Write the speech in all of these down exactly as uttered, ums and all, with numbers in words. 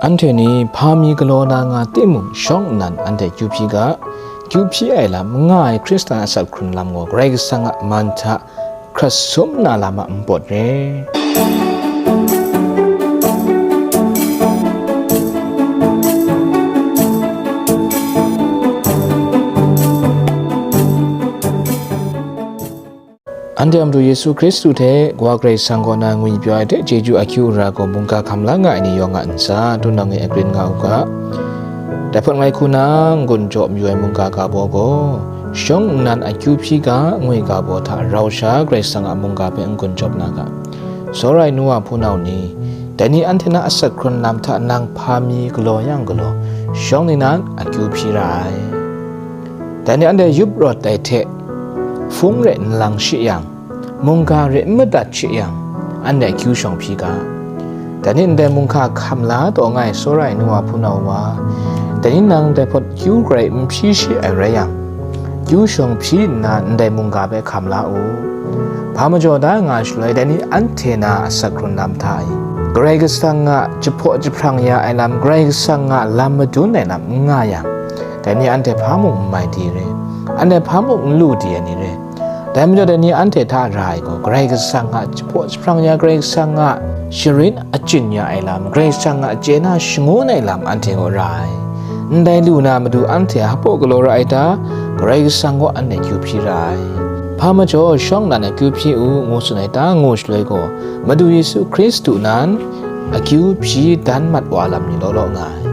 Anhte ni hpa mi galaw na nga timung, shawng nnan anhte kyu hpyi ga, kyu hpyi ai lam n nga ai Hkristan asak hkrun lam gaw Karai Kasang a man hta hkrat sum na lam a npawt re. Anhte a Madu Yesu Hkristu hte Kawa Karai Kasang kaw na ngwipyaw ai hte chyeju akyu ara gaw mungga hkam la nga ai ni yawng a ntsa, tunang e agrin nga u ga. Dai hpawt ngai hku na n-gun jaw mayu ai mungga ga baw gaw, shawng nnan akyu hpyi ga ngwi ga baw hta rau sha Karai Kasang a mungga hpe n-gun jawp na ga. Tsawra ai nu wa hpunau ni, dai ni anhte na asak hkrun lam hta nang hpa mi galaw yang galaw, shawng nnan akyu hpyi ra ai. Dai ni anhte yup rawt ai hte, hpung re n lang shi yang, mungga re n madat shi yang, anhte akyu shawng hpyi ga. Dai ni ndai mungga hkam la taw nga ai tsawra ai nu wa hpunau wa, dai ni nang dai hpawt kyu garai n hpyi shi ai rai yang, kyu shawng hpyi nna ndai mungga hpe hkam la u. Hpa majaw da nga shaloi, dai ni anhte na asak hkrun lam hta e, Karai Kasang a jahpaw jahprang ya ai lam, Karai Kasang a lam madun ai lam n nga yang, dai ni anhte hpa mung n mai di re, anhte hpa mung n lu di ai ni re. Dai majaw dai ni anhte hta ra ai gaw, Karai Kasang a jahpaw jahprang ya, Karai Kasang a sharin achyin ya ai lam, Karai Kasang a chye na shangun ai lam anhte kaw ra ai. Ndai lu na matu anhte hpaw galaw ra ai ta? Karai Kasang kaw anhte kyu hpyi ra ai. Hpa majaw shawng nnan akyu hpyi u, ngu tsun ai ta? Ngu shaloi gaw, Madu Yesu Hkristu nan akyu hpyi dan mat wa lam ni law law nga ai.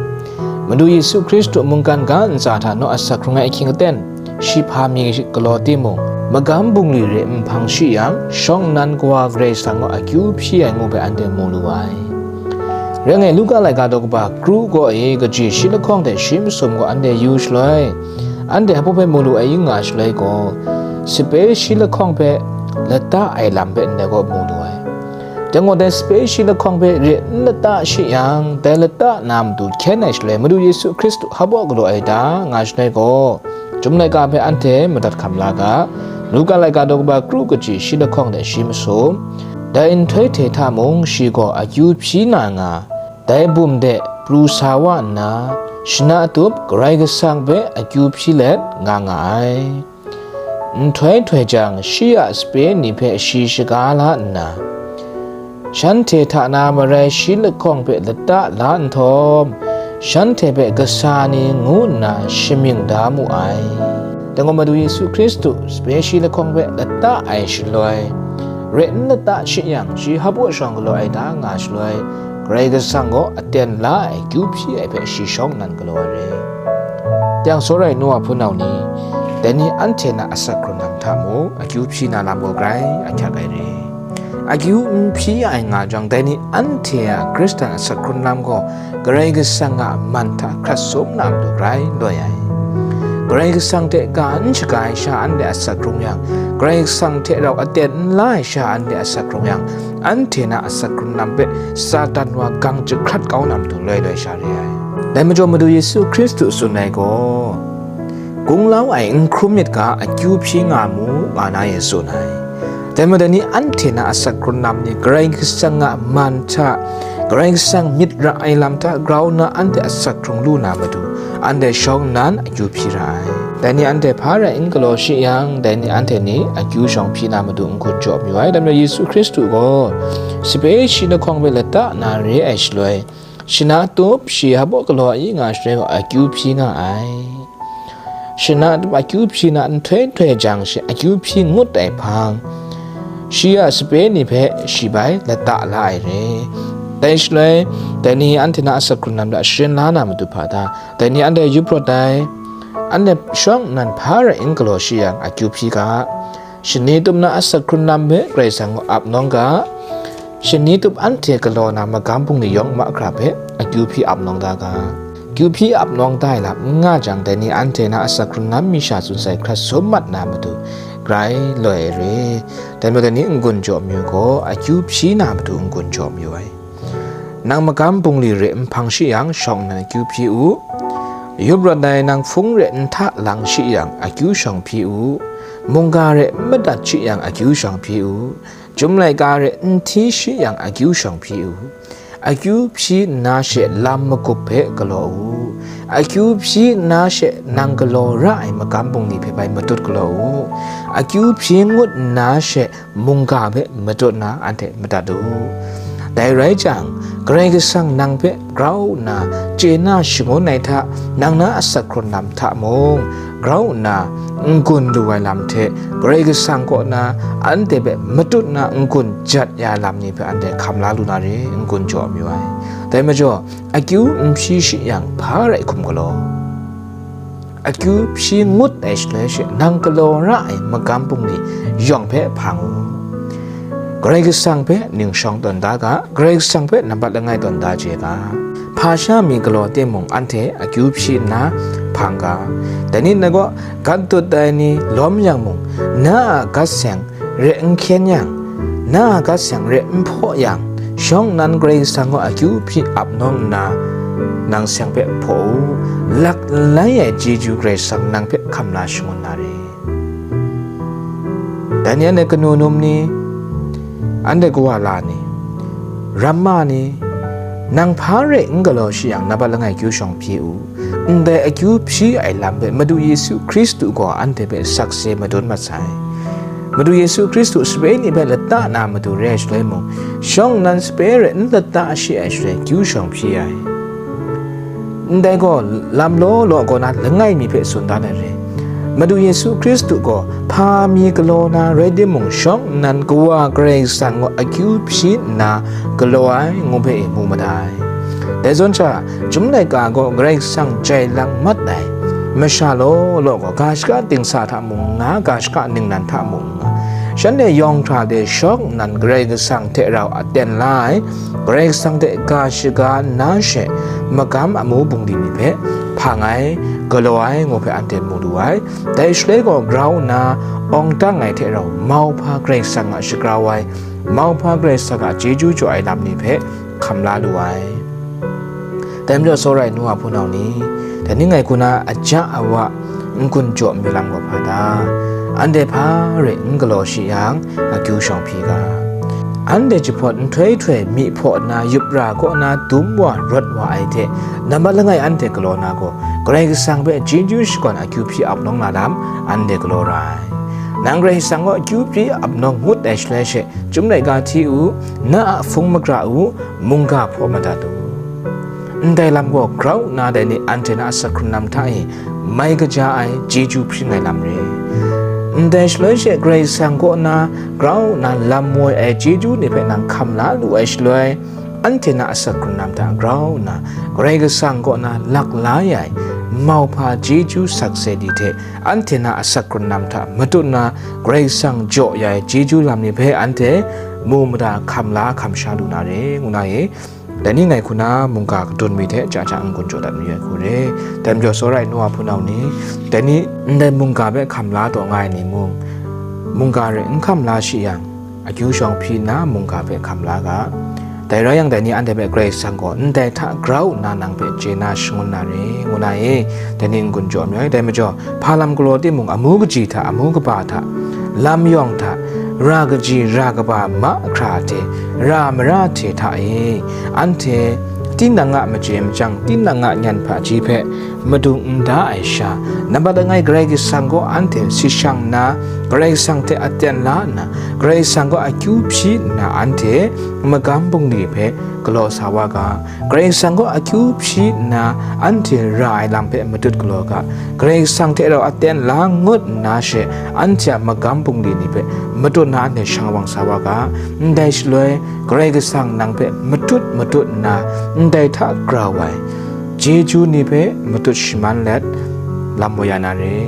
Madu Yesu Hkristu mungkan ga ntsa hta naw asak hkrung ai ahkying aten, shi hpa mi galaw timung, magam bungli re nhpang shi yang, shawng nnan Kawa Karai Kasang gaw akyu hpyi ai ngu hpe anhte mu lu ai. Rai ngai, Luka laika daw kaba kru kaw e kaji shi lahkawng hte shi masum gaw anhte yu shaloi, anhte hpa hpe mu lu ai nga shaloi gaw, sape shi lahkawng hpe lata ai lam hpe ndai gaw mu lu ai. Dai gaw dai sape shi lahkawng hpe re n lata shi yang, dai lata na matu hkyen ai shaloi, Madu Yesu Hkristu hpaw galaw ai ta? Nga shaloi gaw, Chyum laika hpe anhte madat hkam la ga. Luka laika daw kaba kru kaji shi lahkawng hte shi masum, dai nhtoi hte hta mung shi gaw akyu hpyi na nga, dai bum de pru sa wa nna, shana tup Karai Kasang hpe akyu hpyi let nga nga ai. Nhtoi htoi jang, shi a sape ni hpe shi shaga la nna, shanhte hta na marai shi lahkawng hpe lata la nhtawm, shanhte hpe kasa ni ngu nna shamying da mu ai. Dai gaw Madu Yesu Hkristu sape shi lahkawng hpe lata ai shaloi, re n lata shi yang, shi hpaw shawng galaw ai ta? Nga shaloi, Karai Kasang gaw aten la ai, kyu hpyi ai hpe shi shawng nnan galaw ai re. Teng tsawra ai nu wa hpunau ni, dai ni anhte na asak hkrun lam hta mung akyu hpyi na lam gaw grai ahkyak ai re. Akyu n hpyi ai nga jang, dai ni anhte a Hkristan asak hkrun lam gaw Karai Kasang a man hta hkrat sum na matu grai loi ai. Karai Kasang hte ga n shaga ai sha anhte asak hkrung yang, Karai Kasang hte rau aten n la ai sha anhte asak hkrung yang, anhte na asak hkrun lam hpe Satan wa gang jahkrat kau na matu loi loi sha re ai. Dai majaw Madu Yesu Hkristu tsun ai gaw, gunglau ai n hkrum myit ga, akyu hpyi nga mu, nga na e tsun ai. Dai majaw ni anhte na asak hkrun lam ni Karai Kasang a man hta, Karai Kasang myit ra ai lam hta grau nna anhte asak hkrung lu na matu, anhte shawng nnan akyu hpyi ra ai. Dai ni anhte hpa rai n galaw shi yang, dai ni anhte ni akyu shawng hpyi na matu n-gun jaw mayu ai. Dai majaw Yesu Hkristu gaw sape shi lahkawng hpe lata na re ai shaloi, shana tup shi hpaw galaw ai nga shaloi gaw akyu hpyi nga ai. Shana tup akyu hpyi na nhtoi htoi jang, shi akyu hpyi ngut ai hpang, shi a sape ni hpe shi bai lata la ai re. Dai shaloi, dai ni anhte na asak hkrun lam hta sharin la na matu hpa ta? Dai ni anhte yup rawt ai, anhte shawng nnan hpa rai n galaw shi yang, akyu hpyi ga. Shani tup na asak hkrun lam hpe Karai Kasang gaw ap nawng ga. Shani tup anhte galaw na magam bungli yawng mahkra hpe akyu hpyi ap nawng da ga. Akyu hpyi ap nawng da ai lam n nga jang, dai ni anhte na asak hkrun lam mi sha tsun sai hkrat sum mat na matu grai loi ai re. Dai majaw dai ni n-gun jaw mayu gaw, akyu hpyi na matu n-gun jaw mayu ai. Nang magam bungli re nhpang shi yang, shawng nnan akyu hpyi u. Yup rawt ai nang hpung re nhta lang shi yang, akyu shawng hpyi u. Mungga re n madat shi yang, akyu shawng hpyi u. Chyum laika re n hti shi yang, akyu shawng hpyi u. Akyu hpyi nna she lam magup hpe galaw u. Akyu hpyi nna she nang galaw ra ai magam bungli hpe bai matut galaw u. Akyu hpyi ngut nna she mungga hpe matut na anhte madat u. Dai rai jang, Karai Kasang nang hpe grau nna chye na shangun ai hta, nang na asak hkrun lam hta mung, grau nna n-gun lu ai lam hte, Karai Kasang kaw na anhte hpe matut na n-gun jat ya ai lam ni hpe anhte hkam la lu na re, n-gun jaw mayu ai. Dai majaw, akyu n hpyi shi yang, hpa rai hkum galaw? Akyu hpyi ngut ai shaloi she, nang galaw ra ai magam bungli yawng hpe hpang u. Karai Kasang hpe ningshawng tawn da ga, Karai Kasang hpe nambat langai tawn da chye ga. Hpa sha mi galaw timung, anhte akyu hpyi nna hpang ga. Dai ni ngai gaw gat dut ai ni lawm yang mung, na a gat seng re n hkyen yang, na a gat seng re n hpaw yang, shawng nnan Karai Kasang gaw akyu hpyi ap nawng nna, nang seng hpe hpaw u. Lak lai ai chyeju Karai Kasang nang hpe hkam la shangun na re. Dai ni anhte kanu num ni, anhte kawa la ni, ramma ni, nang hpa re n galaw shi yang, nambat langai akyu shawng hpyi u. Ndai akyu hpyi ai lam hpe Madu Yesu Hkristu gaw anhte hpe sakse madun mat sai. Madu Yesu Hkristu sape ni hpe lata na matu re ai shaloi mung, shawng nnan sape re n lata shi ai shaloi akyu shawng hpyi ai. Ndai gaw lam law law kaw na langai mi hpe tsun dan ai re. Madu Yesu Hkristu gaw hpa mi galaw na rai timung, shawng nnan Kawa Karai Kasang gaw akyu hpyi nna galaw ai, ngu hpe e mu ma ai. Dai zawn sha, Chyum laika gaw Karai Kasang jai lang mat ai masha law law gaw, ga shaka dingsa hta mung n nga, ga shaka ningnan hta mung n nga, shanhte yawng hkra de shawng nnan Karai Kasang hte rau aten la ai, Karai Kasang hte ga shaga nna she, magam amu bungli ni hpe hpang ai, galaw ai, ngu hpe anhte mu lu ai. Dai shaloi gaw grau nna awng dang ai hte rau, mauhpa Karai Kasang a shagrau ai, mauhpa Karai Kasang a chyeju jaw ai lam ni hpe hkam la lu ai. Dai majaw, tsawra ai nu wa hpunau ni, dai ni ngai hku na aja awa n-gun jaw mayu lam gaw hpa ta? Anhte hpa re n galaw shi yang, akyu shawng hpyi ga. Anhte jahpawt nhtoi htoi myi hpaw nna yup ra kaw na dum wa rawt wa ai hte, nambat langai anhte galaw na gaw, Karai Kasang hpe chyeju shakawn akyu hpyi ap nawng na lam, anhte galaw ra ai. Nang Karai Kasang gaw akyu hpyi ap nawng ngut ai shaloi she, Chyum laika hti u, na a hpung magra u, mungga hpaw madat u. Ndai lam gaw grau nna dai ni anhte na asak hkrun lam hta e mai kaja ai chyeju hpring ai lam re. Ndai shaloi she Karai Kasang kaw na grau nna lam woi ai chyeju ni hpe nang hkam la lu ai shaloi, anhte na asak hkrun lam hta grau nna Karai Kasang kaw na lak la ai mauhpa chyeju sakse ni hte anhte na asak hkrun lam hta matut nna Karai Kasang jaw ya ai chyeju lam ni hpe anhte mu mada hkam la hkam sha lu na re, ngu na e. Dai ni ngai hku na mungga kadun mi hte ja ja n-gun jaw dat mayu ai hku re. Dai majaw, tsawra ai nu wa hpunau ni, dai ni ndai mungga hpe hkam la taw nga ai ni mung, mungga re n hkam la shi yang, akyu shawng hpyi nna mungga hpe hkam la ga. Dai rai yang, dai ni anhte hpe Karai Kasang gaw ndai hta grau nna nang hpe chye na shangun na re, ngu na e, dai ni n-gun jaw mayu ai. Dai majaw, hpa lam galaw timung, amu kaji hta, amu kaba hta, lam yawng hta, ra kaji ra kaba mahkra hte, ra mara hte hta e, anhte tinang a machye machyang, tinang a nyan hpaji hpe madung n da ai sha, nambat langai Karai Kasang gaw anhte si shang nna, Karai Kasang hte aten la nna, Karai Kasang gaw akyu hpyi nna, anhte magam bungli hpe galaw sa wa ga. Karai Kasang gaw akyu hpyi nna, anhte ra ai lam hpe matut galaw ga. Karai Kasang hte rau aten la ngut nna she, anhte a magam bungli ni hpe matut na anhte shang wang sa wa ga. Ndai shaloi, Karai Kasang nang hpe matut matut nna, ndai hta grau ai chyeju ni hpe matut shaman let, lam wa ya na re.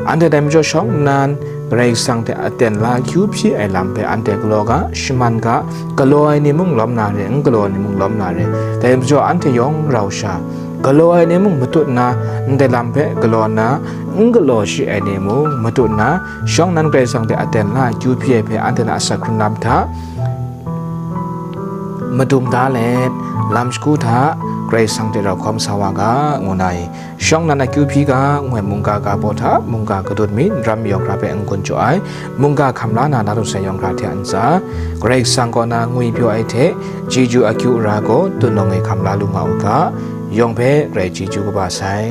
Anhte dai majaw shawng nnan, Karai Kasang hte aten la akyu hpyi ai lam hpe anhte galaw ga, shaman ga, galaw ai ni mung lawm na re, n galaw ai ni mung lawm na re. Dai majaw anhte yawng rau sha, galaw ai ni mung matut nna, ndai lam hpe galaw nna, n galaw shi ai ni mung matut nna, shawng nnan Karai Kasang hte aten la akyu hpyi ai hpe anhte na asak hkrun lam hta madung da let, lam shagu hta Karai Kasang hte rau hkawm sa wa ga, ngu nna i, shawng nnan akyu hpyi ga, ngu ai mungga ga baw hta, mungga gadut mi, n ram yawng hkra hpe n-gun jaw ai, mungga hkam la na, na lut sai yawng hkra hte a ntsa, Karai Kasang kaw na ngwi pyaw ai hte, chyeju akyu ara gaw, tut nawng e hkam la lu nga u ga, yawng hpe grai chyeju kaba sai.